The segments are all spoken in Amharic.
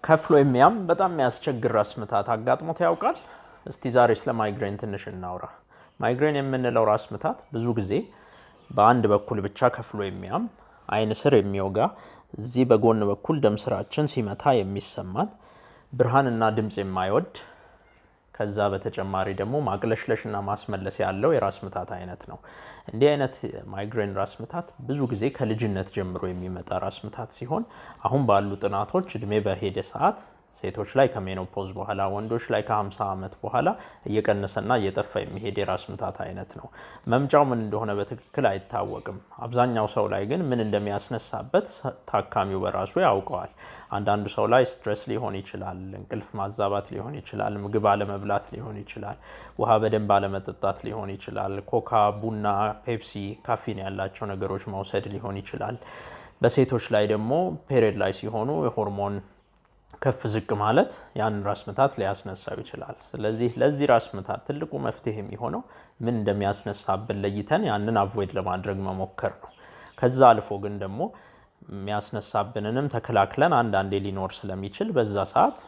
ከፍሎ የሚያም በጣም የሚያስቸግር ራስ ምታት አጋጥሞት ያውቃል? እስቲ ዛሬ ስለ ማይግሬን ትንሽ እናውራ። ማይግሬን የምንለው ራስ ምታት ብዙ ጊዜ በአንድ በኩል ብቻ ከፍሎ የሚያም፣ አይን ስር የሚወጋ፣ እዚህ በጎን በኩል ደም ስራችን ሲመታ የሚሰማን፣ ብርሃንና ድምፅ የማይወድ፣ ከዛ በተጨማሪ ደግሞ ማቅለሽለሽና ማስመለስ ያለው የራስ ምታት አይነት ነው። እንዲህ አይነት ማይግሬን ራስ ምታት ብዙ ጊዜ ከልጅነት ጀምሮ የሚመጣ ራስ ምታት ሲሆን አሁን ባሉ ጥናቶች እድሜ በሄደ ሰዓት ሴቶች ላይ ከ menopause በኋላ፣ ወንዶች ላይ ከ50 ዓመት በኋላ እየቀነሰና እየጠፋ የሚሄድ የራስ ምታት አይነት ነው። መምጫው ምን እንደሆነ በትክክል አይታወቅም። አብዛኛው ሰው ላይ ግን ምን እንደሚያስነሳበት ታካሚው በራሱ ያውቀዋል። አንዳንዱ ሰው ላይ stress ሊሆን ይችላል፣ እንቅልፍ ማዛባት ሊሆን ይችላል፣ ምግብ አለመብላት ሊሆን ይችላል፣ ውሃ በደንብ አለመጠጣት ሊሆን ይችላል፣ ኮካ፣ ቡና፣ ፔፕሲ፣ ካፊን ያላቸው ነገሮች መውሰድ ሊሆን ይችላል። በሴቶች ላይ ደግሞ period ላይ ሲሆኑ የሆርሞን ከፍ ዝቅ ማለት ያን ራስ ምታት ሊያስነሳው ይችላል። ስለዚህ ለዚህ ራስ ምታት ትልቁ መፍትሄ የሚሆነው ምን እንደሚያስነሳብን ለይተን ያንን avoid ለማድረግ መሞከር ነው። ከዛ አልፎ ግን ደግሞ የሚያስነሳብንንም ተከላክለን አንዳንዴ ሊኖር ስለሚችል በዛ ሰዓት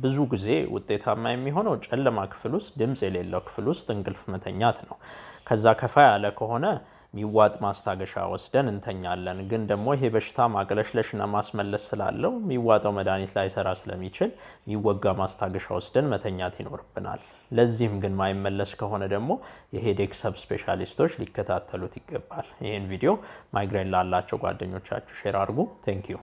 ብዙ ጊዜ ውጤታማ የሚሆነው ጨለማ ክፍል ውስጥ፣ ድምፅ የሌለው ክፍል ውስጥ እንቅልፍ መተኛት ነው። ከዛ ከፋ ያለ ከሆነ የሚዋጥ ማስታገሻ ወስደን እንተኛለን። ግን ደግሞ ይሄ በሽታ ማቅለሽለሽና ማስመለስ ስላለው የሚዋጠው መድኃኒት ላይሰራ ስለሚችል የሚወጋ ማስታገሻ ወስደን መተኛት ይኖርብናል። ለዚህም ግን ማይመለስ ከሆነ ደግሞ የ headache sub specialist ኦች ሊከታተሉት ይገባል። ይህን ቪዲዮ ማይግሬን ላላቸው ጓደኞቻችሁ share አድርጉ። Thank you.